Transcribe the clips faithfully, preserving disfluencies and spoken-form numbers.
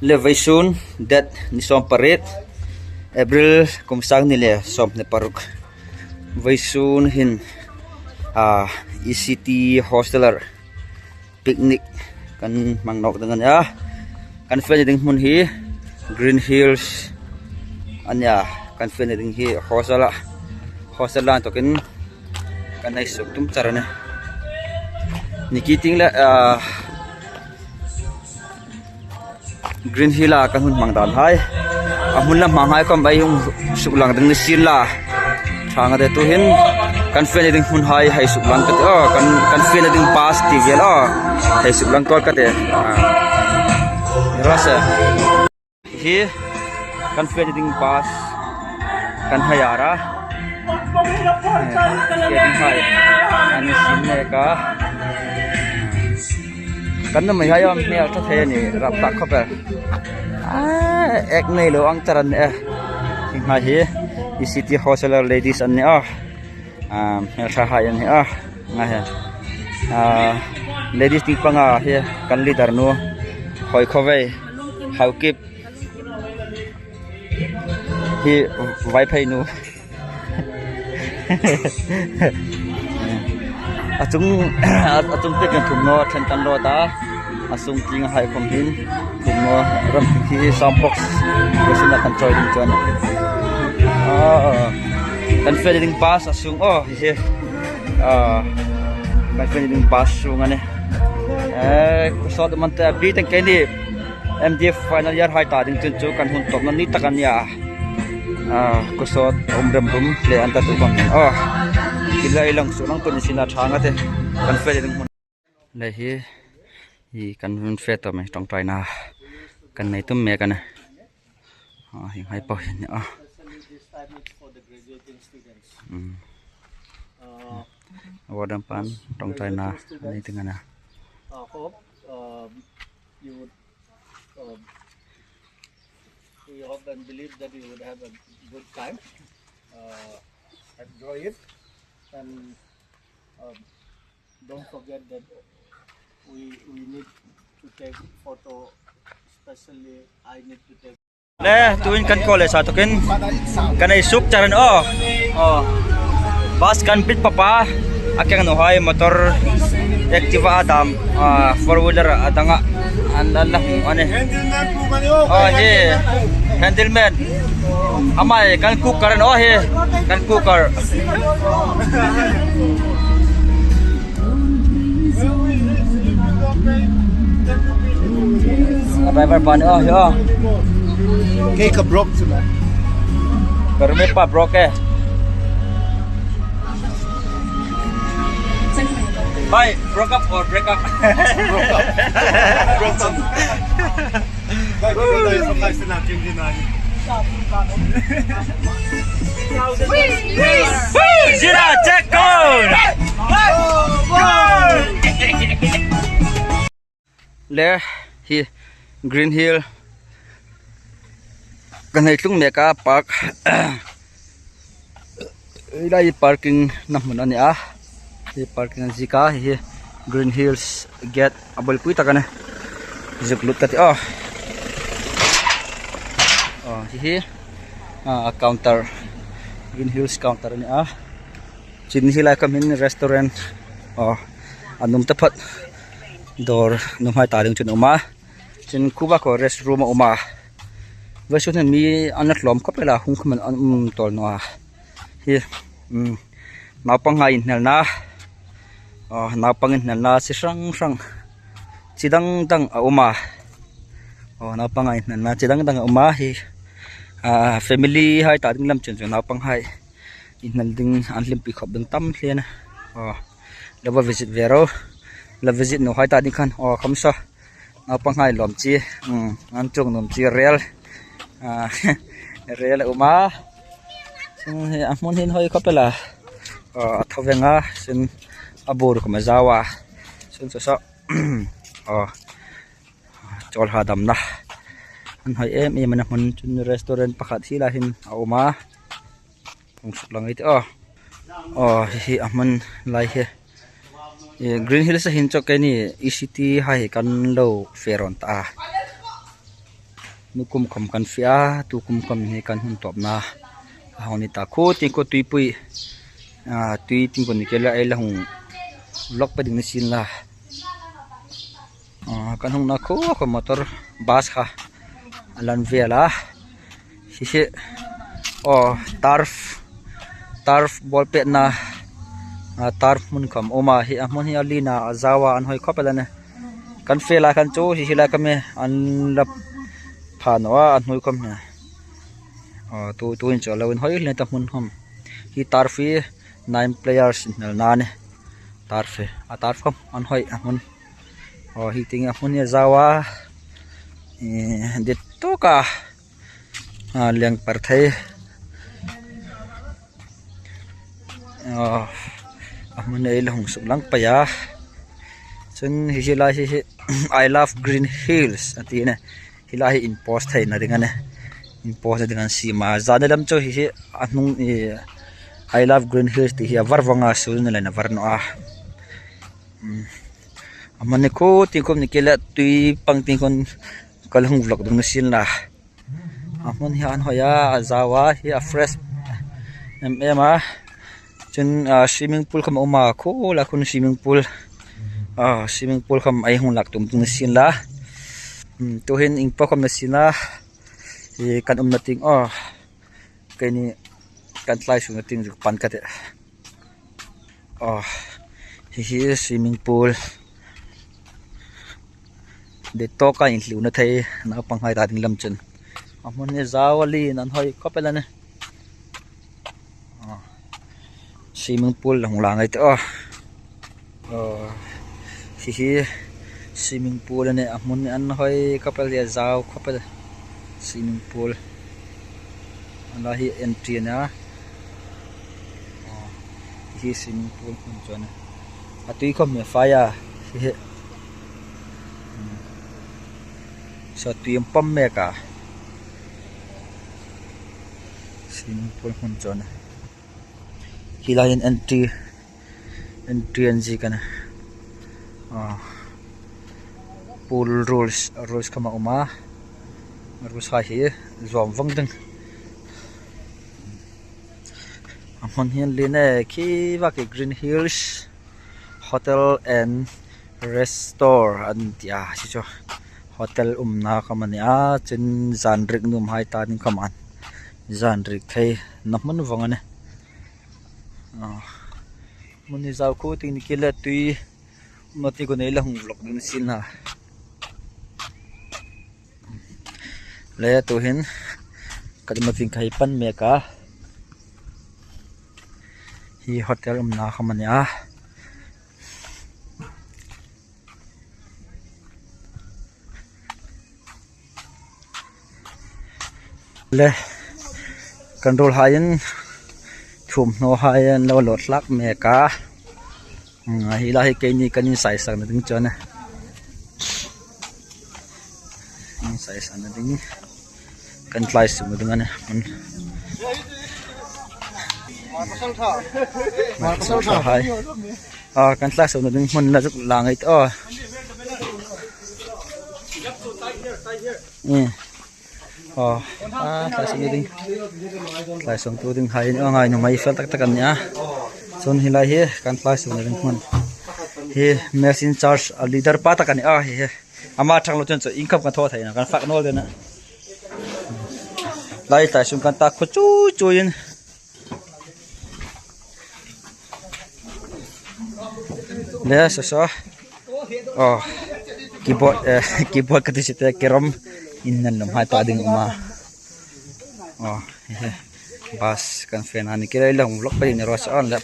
Le vawisun, date ni sawm pariet, April kum sang hni le sawmhni paruk. Vawisun hin, ah, E C T hosteller picnic kan hmang nawk ding a nih a. Kan fe ding hmun hi Green Hills a nih a. Kan fe ding hi hostel a, hostel a inthokin kan hei suk tum char a nih. Ni ki ting le, ah, Green Hill a kan hung hmang dan hai, a hmun la hmang hai khom ei hung suklang ding ni sien la. Thang a te tu hin kan fe ding hmun hai hei suklang ka ti, oh, kan, kan fe ding bus ti vel, oh, hei suklang tuol ka ti. Ah. Rasa. Hi kan fe ding bus kan hire a. Fe ding hai. An sin ne ka. Kan nuhmei hai am hmel tha thei a nih, rap tak khop el. Ah, ek nei lo ang char a nih e. Hi ngai hi, E C T hosteller ladies an nih a. Ah, hmel tha hai an nih a. Ngai hi. Ah, ladies tieng panga hi kan leader nu. Hoi Khawvei, Haokip. Hi Vaiphei nu. A chung, a, a chung tieng thum naw ṭhen kan lo ta. A sung tieng hai khom hin thum naw ram hi Sam Box. Ko sina kan chawi ding chuan. Ah, kan fe ding bus a sung, oh, hi. Ah, kan fe ding bus sung a nih. Eh, ko sawt man te a bi teng ke ni. M D F final year hai ta ding chun chu kan hun tawpna ni tak a nih a. Ah, ko sawt um rem rum le an ta tu kan. Ah, kila ilang su lang tu ni sina thang a te. Kan fe ding hmun. Le hi, hi kan hun fe tawp mai ṭawngṭaina. Kan nei tum mek a nih. Ah, hi ngai po hi a nih a. Mm. Warden pan ṭawngṭaina a nei ding a nih. Uh, hope, um, you would, um, we hope and believe that you would have a good time, uh, enjoy it, and, um, don't forget that we, we need to take photo, especially I need to take. Le, tuhin kan college a inthokin kan hei suk char a nih aw. Aw. Bus kan bit papa, a keng nu hai motor Activa a dam, ah, four wheeler a dang a, an, an la hmu a nih. Aw, hi, handyman. Ama hi kan cook kar a nih aw, hi, kan cook kar. A driver pa ni, oh, hi, oh. Kei ka broke chu la. Ka roommate pa broke e. Bhai, broke up or break up? Broke up. Broke up. Zira, check goal! Le, hi Green Hill kan hei tlung mek a, park. Hi lai parking na hmun a ni a. Hi parking an ziek a, hi Green Hills gate a bulpui tak a nih. Zuk lut ka ti aw. Aw, hi hi, ah, counter. Green Hills counter a ni a. Chin hi lai khom hin restaurant. Aw, a nuom taphawt. Dawr nuom hai ta ding chun a um a. Chin khu ba kha restroom a um a. Vawisun hin mi an la tlawm khawp el a, hung khawm an um tawl naw a. Hi, um, naupanghai inhnelna. Aw, naupang inhnelna chi hrang hrang, chi dang dang a um a. Aw, naupanghai inhnelna chi dang dang a um a, hi, ah, family hai ta ding lam chun chu naupanghai inhnel ding, an hlimpui khawp ding tam hle a nih. Aw, lo va visit ve ro. La visit naw hai ta ding khan, aw, khawmsaw. Naupanghai lawm chi, um, an chung nuom chi rel. Ah, rel a um a. Chung hi a hmun hin hawi khawp el a. Ah, a tho veng a, chun a bur khawm a zau a. Chun chu saw. Aw. Chawl hadamna. An hawi em em a nih a hmun, chun restaurant pakhat hi lai hin a um a. Hung suk lang ei ti aw. Aw, hi hi a hmun lai hi. E, Green Hills a hin chu keini E C T hai hi kan lo fe rawn ta a. Nikum khom kan fe a, tukum khom hi kan hun tawpna a hung ni ta. Khu tieng khu tuipui, a, tui tieng khu ni kei la, ei la hung vlog pei ding ni sien la. A, kan hungna khu khu motor bus kha a lan vel a. Hi hi, aw, turf, turf ball pêkna, a, turf hmun khom a um a, hi a hmun hi a lien a, a zau a, an hawi khawp el a nih. Kan fe lai khan chu hi hi lai khom an la pha naw a, a hnuoi khom hi. Aw, tu, tuhin chu a lo inhawi hle ta hmun khom. Hi turf hi nine players inhnelna a nih. Turf hi, a turf khom an hawi a hmun. Aw, hi tieng a hmun hi a zau a. Eh, dit tawk a. A, leng par thei. A, a hmun ei la hung suk lang pei a. Chun hi hi lai hi, hi, "I love Green Hills," a ti a nih. Hi lai hi in post theina ding a nih. In post na ding an siem a. Zani lam chu hi hi a hnung, i, "I love Green Hills" ti hi a var vong a, sun ni leiin a var naw a. Hmm. A hmun hi khu tieng khom ni kei la, tui pang tieng khom ka la hung vlog ding ni sien la. A hmun hi an hawi a, a zau a, hi a fresh em em a. Chun, a, swimming pool khom a um a, khu lai khun swimming pool. A, swimming pool khom ei hung lak tum ding ni sien la. Hmm, tuhin ieng po khom ni sien la. Hi kan umna tieng, aw. Keini kan tlai sukna tieng zuk pan ka tih. Aw, hi hi swimming pool. Dit tawk a inhliuna thei, naupanghai ta ding lam chun. A hmun hi zau a, lien an hawi khawp el a nih. Aw, swimming pool la hung la ngai teh aw. Aw, hi hi swimming pool a nih, a hmun an hawi khawp el, a zau khawp el. Swimming pool. A lai hi entry a nih. Aw, hi swimming pool hmun chu a nih. A tui khom hi a fai a. Hi hi. Hmm. Saw tui a pump mek a. Swimming pool hmun chu a nih. Hi lai hin entry, entry an ziek a nih. Ah, pool rules, rules khom a um a. Rules hai hi zawm vong ding. A hmun hi a lien e, khi va khi Green Hills Hotel and Restore an ti a, chu chu hotel umna khom a ni a, chun zan riek nuom hai ta ding khom an zan riek theina hmun vong a nih. Ah, hmun hi zau khu tieng ni kei la, tui umna tieng khu ei la hung vlog ding ni sien la. Le tuhin kan umna tieng kha ei pan mek a. Hi hotel umna khom a ni a. Le, kan ruolhaiin thuomhnawhai an lo lo tlak mek a. Hmm, hi lai hi keini kan insaisakna ding chu a nih. Insaisakna ding. Kan tlai sukna ding a nih. Hmm. Hai. Ah, kan tlai sukna ding hmun la zuk la ngai ta aw. Eh. Aw, ah, tlai sukna ding. Tlai suktu ding hai, aw, ngai nuom mai fel tak tak an ni a. Chun hi lai hi kan tlai sukna ding hmun. Hi mess in charge, a leader pa tak a ni a, hi hi. Ama ṭhang lo chun chu iengkhom kan thaw thei naw, kan fak naw ding a. Lai tlai sung kan ta khu chu chu in. Le, saw saw. Aw, keyboard, eh, keyboard ka ti si te, carrom in nan lawm hai ta ding um a. Aw, he, he. Bus kan fena ni kei la, hung vlog pei ni raw se a nih.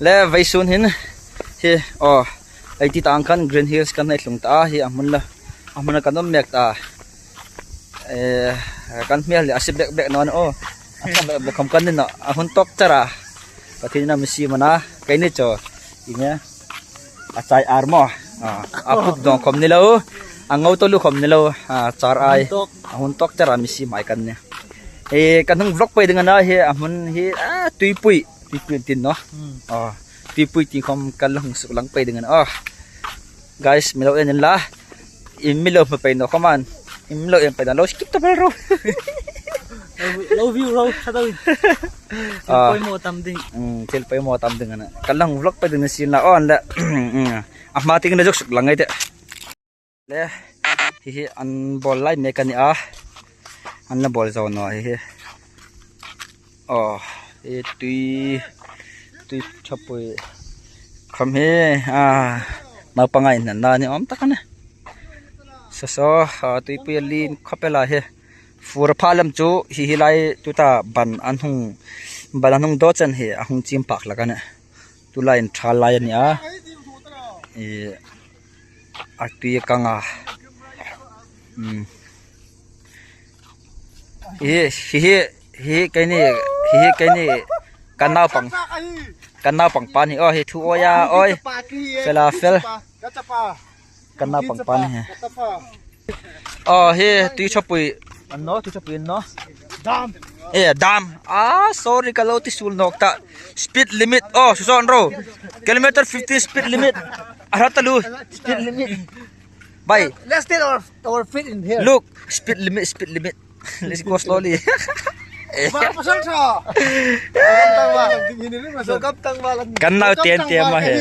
Le, vawisun hin, hi, aw, ei ti ta ang khan Green Hills kan hei tlung ta a, hi a hmun la, a hmun la kan awm mek ta. Eh, kan hmel hi a si bek bek naw a nih aw. A ṭha bek bek khom kan ni naw, a hun tawk char a. Pathienin a mi siem a na, keini chu. Ieng nge? A chai ar maw. Ah, a puk dawng khom ni lo. A ngo tawl khom ni lo. Ah, char ai. A hun tawk char a mi siem hai kan nih. Eh, kan hung vlog pei ding a na hi, a hmun hi, ah, Tuipui. Tuipui an ti naw. Hmm. Ah, Tuipui tieng khom kan la hung suk lang pei ding a na. Ah. Guys, mi lo en inla. I mi lo hmu pei naw khom an. Im lo em pei dan lo skip ta bal ro. Lo view ro, kha dau. Ah. Poimaw tam ding. Hmm, thil poimaw tam ding a nih. Kan lang vlog pei ding ni sin la on le. Hmm. A hma tieng le zuk suk lang ngai te. Le, hi hi an bawl lai mek a ni a. An la bawl zo naw hi hi. Aw, hi tui, tui ṭhapui khawm hi, a, naupanghai inhnanna ni awm tak a nih. Saw saw, a, tuipui a lien khawp el a hi. Fur a pha lem chu hi hi lai tuta ban an hung, ban an hung daw chen hi a hung chim pak hlak a nih. Tulai inṭhal lai a ni a. I, a tui a kang a. Hmm. Hi, hi, hi, hi keini, hi, hi keini, kan naupang, kan naupang pa ni, aw, hi thu awi a, awi. Fel a fel. Kan naupang pa ni hi. Aw, hi, tui ṭhapui. An naw, tui ṭhapui an naw. Dam. Eh, dam. Ah, sorry, ka lo ti suol nawk ta. Speed limit. Aw, suson ro. Kilometer fifty speed limit. A hrat taluo. Speed limit. Bai. Let's tell our, our feet in here. Look, speed limit, speed limit. Let's go slowly. Ba, pasal sa. Kam tang ba. Kam tang ba. Kan nau tien tien ma hi.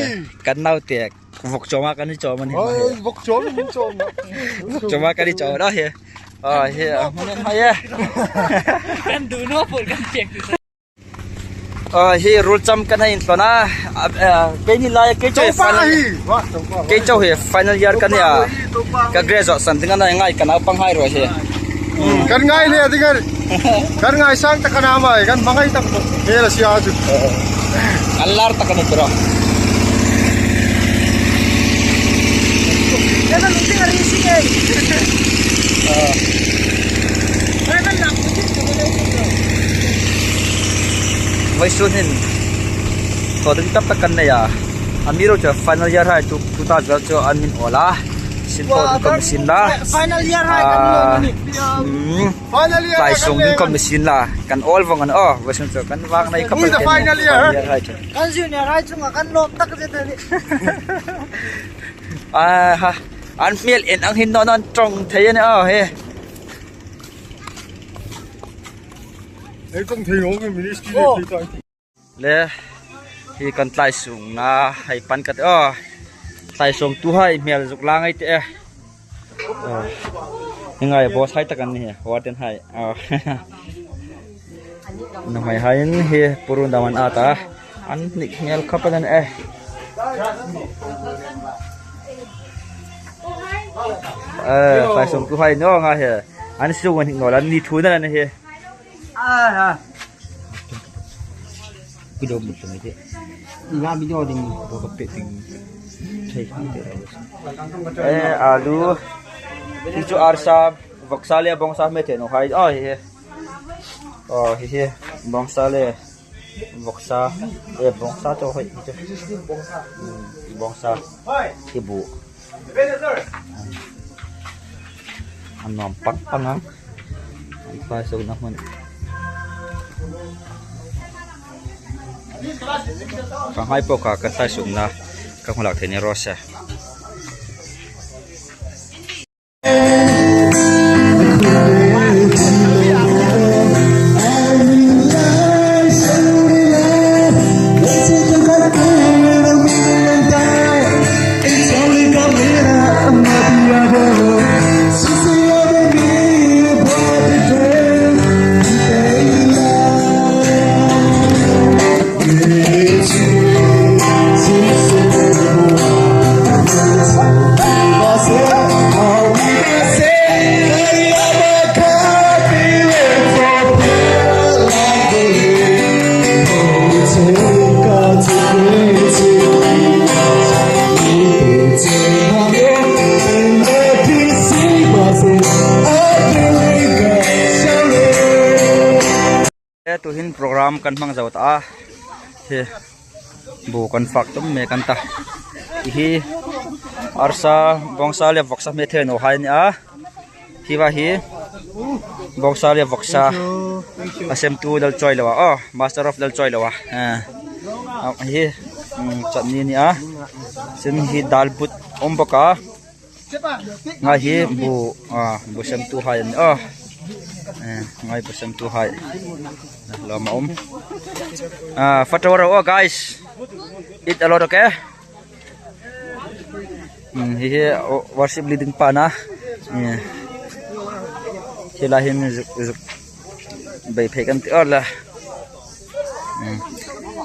Kan nau tien. Vok chawma kan ni chawm a ni. Oi, vok chawm, vok chawm. Vok chawma kan ni chawm a hi. A hi, a hmun hi. Kan du naw pui kan pek. A hi, ruol cham kan hei intlona. A, a, keini lai kei chau final. Kei chau hi final year kan nia. Ka graduate san ding a ni ngai kan naupanghai ruok hi. Kan ngai le ding a. Kan ngaisang tak a ni mai, kan hmangai tak. Hmel a sia chu. An lar tak a ni tiro. Kan lung ding a ri si ke. Ah. Kan lak ding. Vawisun hin thaw ding tam tak kan nei a. Amiruokchu final year hai chu, tuta vel chu an min awl a. Sin thaw ding khawm ni sin la. Final year hai kan lo ni. Hmm. Finally, tlaisung ding khawm ni sin la, kan awl vong a nih. Aw, vawisun chu kan vak nei khawp. Who is the final year? Kan junior hai chunga kan lawm tak zet a nih. Ah, ha. An hmel en ang hin naw naw an ṭawng thei a nih, aw, hi. Ei ṭawng thei naw nge ministry le thei ta. Le, hi kan tlaisungna hei pan ka tih. Aw, tlaisungtuhai hmel zuk la ngai teh. Aw. Hi ngai boss hai tak an ni hi, warden hai. Aw. Nuhmei hai in hi purun dam an at a. An hnik hmel khawp el a nih. Eh, tlaisungtuhai naw nga hi. An sung an hnik naw la ni thu na ni hi. Aha. Kilo mo ito, ito. Nga, video din. Baka peting. Eh, alu. Hi chu arsa, vawksa le bawngsa hme thei naw hai. Oh, hi, hi. Oh, hi, hi. Bawngsa le vawksa. Eh, bawngsa chu hoi. Hmm, bawngsa. Hi bu. A nuom pang pang ang. An tlaisungna hmun. Ka hai po ka, ka tlaisungna ka hmu lak thei ni raw se. Eh, tuhin program kan hmang zo ta a. Hi bu kan fak tum mek an ta. Hi arsa, bawngsa le vawksa hme thei naw hai a ni a. Hi va hi bawngsa le vawksa a semtu Lalchawilova. Oh, master of Lalchawilova. Ah. Ah, hi, mm, chutney ni a. Sin hi dal but awm bawk a. Ngai hi bu, ah, bu semtuhai an, oh. Eh, ngai bu semtuhai. Lawm a um. Ah, fatawa ro, oh, guys. Eat a lot, okay? Hmm, hi hi, oh, worship leading pa na. Eh. Hi la hin zuk, zuk. Bei phek an ti, oh, la. Hmm.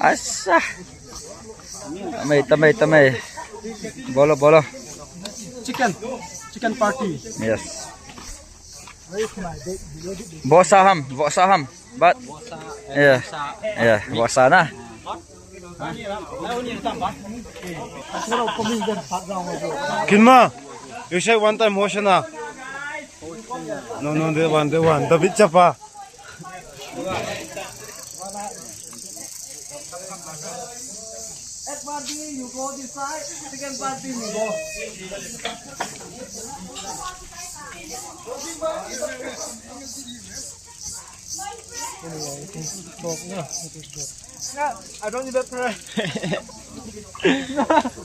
Asa. Tamai, tamai, tamai. Bolo, bolo. Chicken. Chicken party. Yes. Vosa ham, vosa ham. But, yeah. Yeah, vosa na. Kinma, you say one time Hosanna. No, no, the one, the one. David Chapa. First party, you go this side, second party, you go. Anyway, it is good. Yeah, it is good. Yeah, I don't even pray.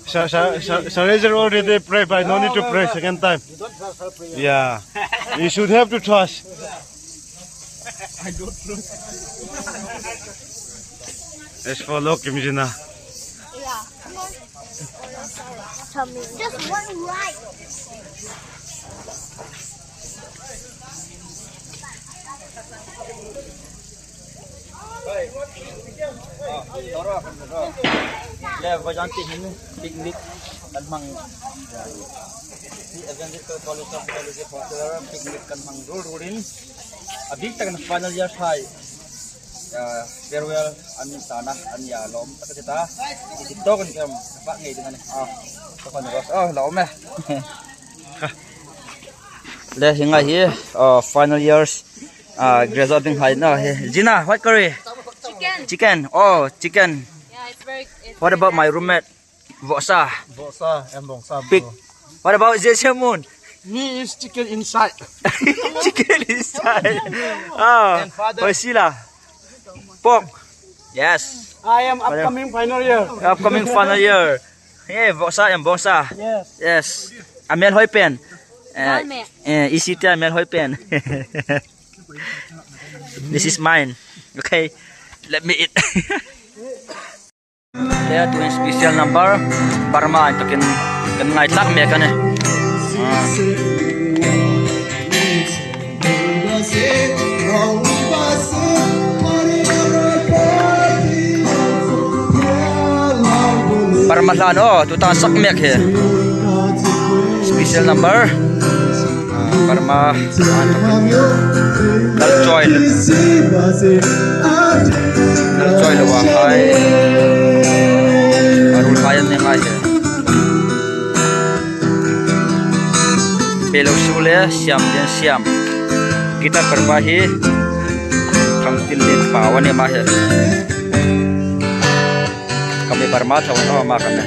Shall, shall, shall, shall I already pray, but no need to pray second time. You don't trust her prayer. Yeah. You should have to trust. I don't trust. Let's follow Kim Jina. Yeah, come on. Just one right. Le, vawisun ti hin picnic kan hmang. Hi Evangelical College of Theology Hospital picnic kan hmang rul rulin. A bik takin final year hai. Ah, farewell an ni sana, an ya lawm tak a ti ta. Ti tok an kem, pa ngei ding a nih. Ah, ka pan ros, oh, lawm e. Le hi ngai hi, oh, final years, ah, graduating hai na hi. Jina, what curry? Chicken. Chicken, oh, chicken. Yeah, it's very, it's What very about my nice. Roommate? Vosa. Vosa, and Bongsa. Pig. What about Jesemun? Me is chicken inside. Chicken inside. Ah, and father. Wasila. Pork. Yes. I am upcoming final year. Upcoming final year. Hey, Vosa and Bongsa. Yes. Yes. A hmel hoi pen. Eh, Nalme. Eh, isita a hmel hoi pen. This is mine. Okay. Let me eat. Tuhin special number, Burma, inthokin kan ngai tlak mek a nih. Ah. Burma hlan, oh, tuta sak mek hi. Special number. Ah, Burma, ah, Lalchoi. Lalchoi lo a hai. A rul hai an ni ngai hi. Pelo su le siam den siam. Guitar Burma hi. Kang tin din pa wan ni ma hi. Kami Burma thaw no ma kami.